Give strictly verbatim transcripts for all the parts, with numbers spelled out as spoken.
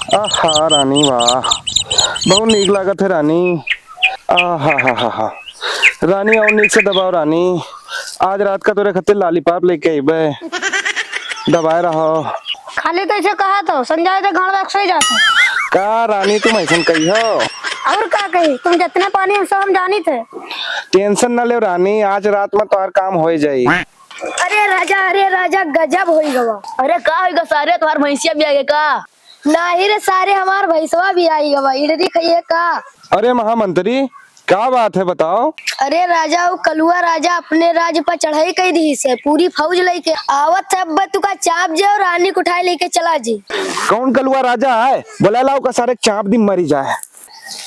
आहा रानी वाह, बहुत नीक लागत है रानी। आहा हा हा हा। रानी और नीक से दबाओ रानी, आज रात का तोरे खातिर लॉलीपॉप लेके अइबे, दबाए रहो। खाली तो ऐसे कहा तो संजय दे गाँड़ बैग सोई जाते। का रानी तुम ऐसन कही हो? और का कही, तुम जितने पानी हम सब हम जानी थे। टेंशन ना ले रानी, आज रात में तोहार काम होई जाई। अरे राजा, अरे राजा, गजब होई गवा। अरे का होई गा सारे, तोहार भैंसिया भी आ गए का? नाही रे सारे, हमार भैंसवा भी आई गवा, इडरी खइए का? अरे महामंत्री, का बात है बताओ? अरे राजा, उ कलुआ राजा अपने राज पर चढ़ाई कई दी से, पूरी फौज लेके आवत है, अब तुका चाप जे और रानी को उठाए लेके चला जी। कौन कलुआ राजा है? बुला लाओ का सारे, चाप दी मरी जाए।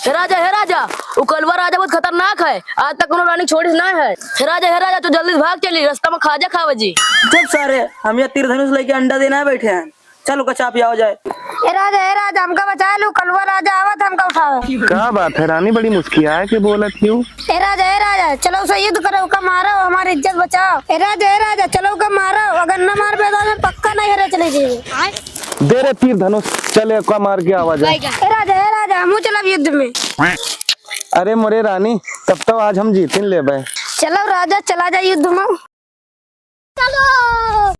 हे राजा, हे राजा, उ कलुआ राजा बहुत खतरनाक है, आज तक कोनो रानी छोड़िस ना है। हे राजा, हे राजा, तू जल्दी से भाग चली, रास्ता में खाजा खावे जी। चुप सारे, हम यहाँ तीर धनुष लेके अंडा देना बैठे हैं। चल, ओका चाप आवा जाए। ए राजा, ए राजा, हमका बचा लू, कलुआ राजा आवत, हमका उठावे। का बात है रानी, बड़ी मुस्कियाए के बोलत हियो? ए राजा, ए राजा, चलो उसे युद्ध करो, ओका मारो, हमारी इज्जत बचाओ। ए राजा, ए राजा, चलो ओका मारो, अगर न मार पे तो हमें पक्का नहीं हरे चले जाइए। दे रे तीर धनुष, चले ओका मार के आवा जाए। ए राजा, ए राजा, हमहू चलब युद्ध में। अरे मोरे रानी, तब तो आज हम जीतिन लेबे। चलो राजा, चला जाए युद्ध में। चलो।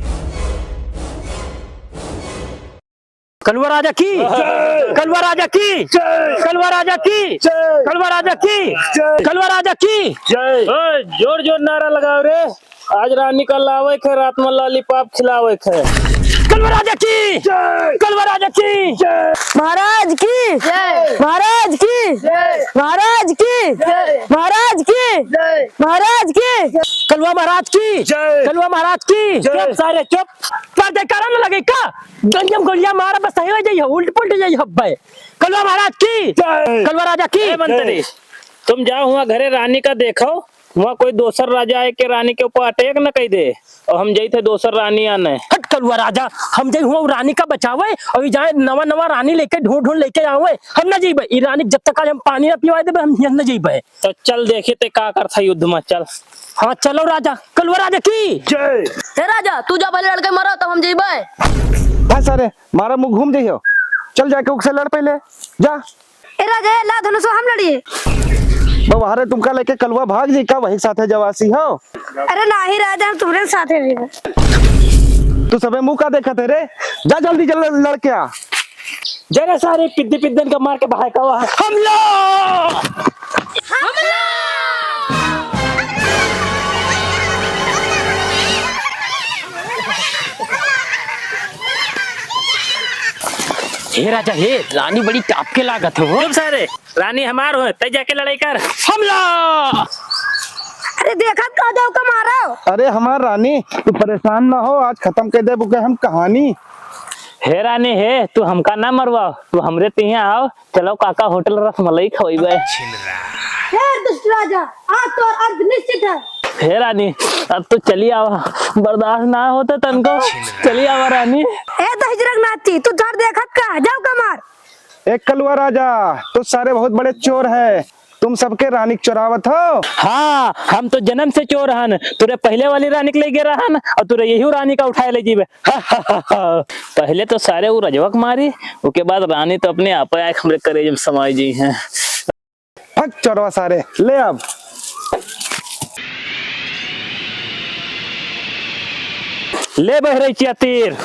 कलुआ राजा की जय। कलुआ राजा की जय। कलुआ राजा की जय। कलुआ राजा की जय। कलुआ राजा की जय। ओए, जोर जोर नारा लगाओ रे। आज रानी का लावे खे, रात में लॉलीपॉप खिलावे खे। कलुआ राजा की जय। कलुआ राजा की जय। महाराज की जय। महाराज की जय। महाराज की जय। महाराज की जय। महाराज की। कलुआ महाराज की जय। कलुआ महाराज की जय। चुप सारे, चुप। पर जयकारा न लगे का? गलिया में गोलियां मारा, बस सही हो जाइए, उल्ट पुल्ट जाइए हब्बे। कलुआ महाराज की जय। कलुआ राजा की ए मंत्री, जय। तुम जाओ हुआ घरे रानी का देखो, हुआ कोई दोसर राजा आए के रानी के ऊपर अटैक न कई दे। और हम जाई थे दोसर रानी आने। हट कलुआ राजा, हम जाई हुआ रानी का बचावे और ई जाए नवा नवा रानी लेके ढूंढ ढूंढ लेके आवे। हम ना जइबे, ई रानी जब तक आज हम पानी ना पिवाए देबे, हम हियां ना जइबे। तो चल देखी ते का करता युद्ध में, चल। हाँ चलो राजा, कलुआ राजा की जय। हे राजा, तू जा पहले लड़के मरो तब हम जइबे। हाँ सारे, मारा मुंह घूम जइहो। चल जाके उकसे लड़ पहले, जा। ए राजा, ए ला धनुषो हम लड़िए। बवारे तुमका लेके कलुआ भाग जी का वही साथे जवासी हो? अरे नाही राजा, हम तुम्हरे साथे रहिबे। तू सबे मुंह का देखत है रे? जा जल्दी जल्दी लड़के आ। जरा सारे पिद्दी पिद्दन का मार के बहाय का हुआ। हमला! हमला! हे राजा, हे रानी बड़ी टाप के लागत हो। चुप सारे, रानी हमार हो, तै जाके लड़ाई कर। हमला! अरे देखत का जाओ का मारो। अरे हमार रानी, तू परेशान ना हो, आज खतम कर देबो के हम कहानी। हे रानी हे, तू हमका ना मरवाओ, तू हमरे तिहे आओ, चलो काका होटल रसमलाई खवइबे। हे दुष्ट राजा, आज तोर अंत निश्चित है। हे रानी, अब तो चली आवा, बर्दाश्त ना होता तनको, चली आवा रानी। ए दहिजरक नाती, तू धर देखत का, जाओ का मार। ए कलुआ राजा, तू सारे बहुत बड़े चोर है, तुम सबके रानी के चोरावत हो। हाँ, हम तो जन्म से चोर हन, तुरे पहले वाली रानी के ले गए रहन और तुरे यही रानी का उठाए ले जीबे। पहले तो सारे उ रजवा के मारी, ओके बाद रानी तो अपने आप आए हमरे करेज में समाई जी हैं। हक चोरवा सारे, ले अब। ले बहरैचिया तीर।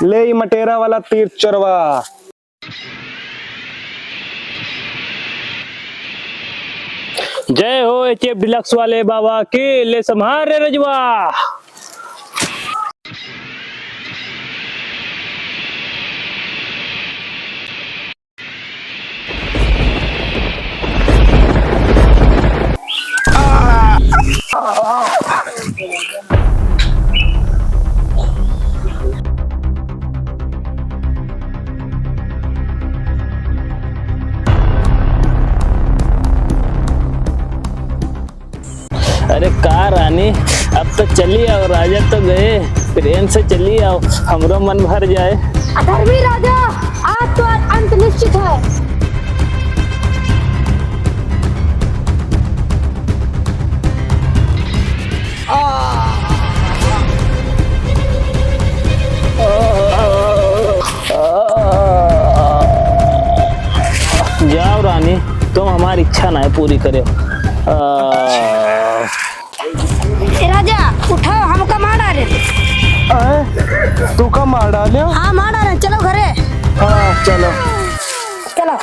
ले ई मटेरा वाला तीर चोरवा। जय हो एच एफ डिलक्स वाले बाबा की, ले संभार रे रजवा। अरे का रानी, अब तो चली आओ, राजा तो गए, प्रेम से चली आओ, हमरो मन भर जाए। अधर्मी राजा, आज तो अंत निश्चित है। यार, इच्छा नाहीं पूरी करे। आ, ए राजा, उठाओ, हमका मार डारे। आए, तू का मार डाले? हाँ, मार डारे, चलो घरे। हाँ, चलो। चलो।